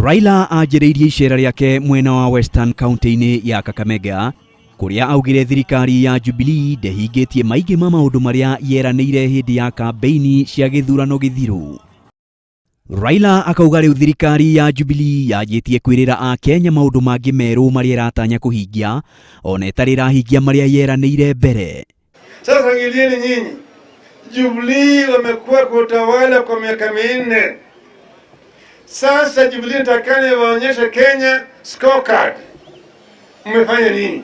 Raila anjĩrĩirie icera rĩake mwena wa Western kaunti-inĩ ya Kakamega kũrĩa augire thirikari ya Jubilee ndĩhingĩtie maingĩ ma maũndũ marĩa yeranĩire hĩndĩ ya kambeini cia gĩthurano gĩthiru. Raila akauga rĩu thirikari ya Jubilee yanjĩtie kwĩrĩra Akenya maũndũ mangĩ merũ marĩa ĩratanya kũhingia ona ĩtarĩ ĩrahingia marĩa yeranĩire mbere. Sasa angalieni nyinyi, Jubilee wamekuwa kwa utawala kwa miaka 4. Sasa Jubilee takane waonyeshe Kenya scorecard. Mmefanya nini?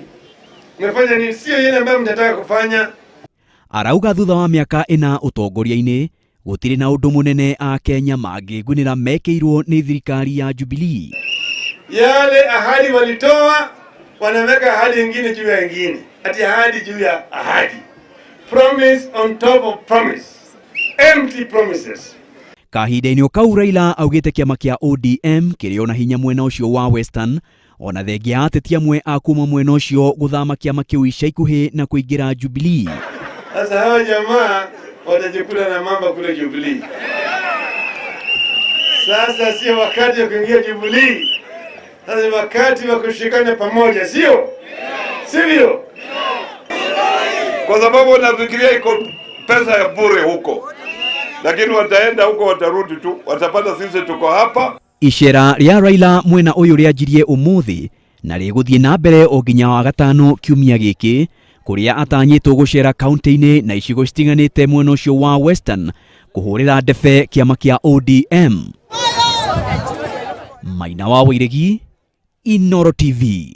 Mmefanya nini? Sio yale ambayo mtataka kufanya. Arauga thutha wa mĩaka 4 ũtongoria-inĩ gũtirĩ na ũndũ mũnene Akenya mangĩgunĩra mekĩirwo nĩ thirikari ya Jubilee. Yale ahadi walitoa, wanaweka ahadi nyingine juu ya nyingine, ati ahadi juu ya ahadi, promise on top of promise, empty promises. Kahinda-inĩ o kau Raila augĩte kĩama kĩa ODM kĩrĩ ona hinya mwena ũcio wa Western ona thengia ya ateti amwe a kuma mwena ũcio gũthama kĩama kĩu ica ikuhĩ na kũingĩra Jubilee. Sasa hawa jamaa watajikula na mamba kule Jubilee. Sasa sio wakati wa kuingia Jubilee, sasa ni wakati wa kushikana pamoja, sio sivyo? Kwa sababu nafikiria iko pesa ya bure huko, lakini wataenda huko, watarudi tu, watapata sisi tuko hapa. Icera rĩa Raila mwena ũyũ rĩanjirie ũmũthĩ na rĩgũthiĩ na mbere o nginya Wagatano kiumia gĩkĩ kũrĩa atanyĩtwo gũcera kaunti-inĩ na icigo citiganĩte mwena ũcio wa Western kũhũrĩra ndebe kĩama kĩa ODM. Maina wa Wairegi, Inooro TV.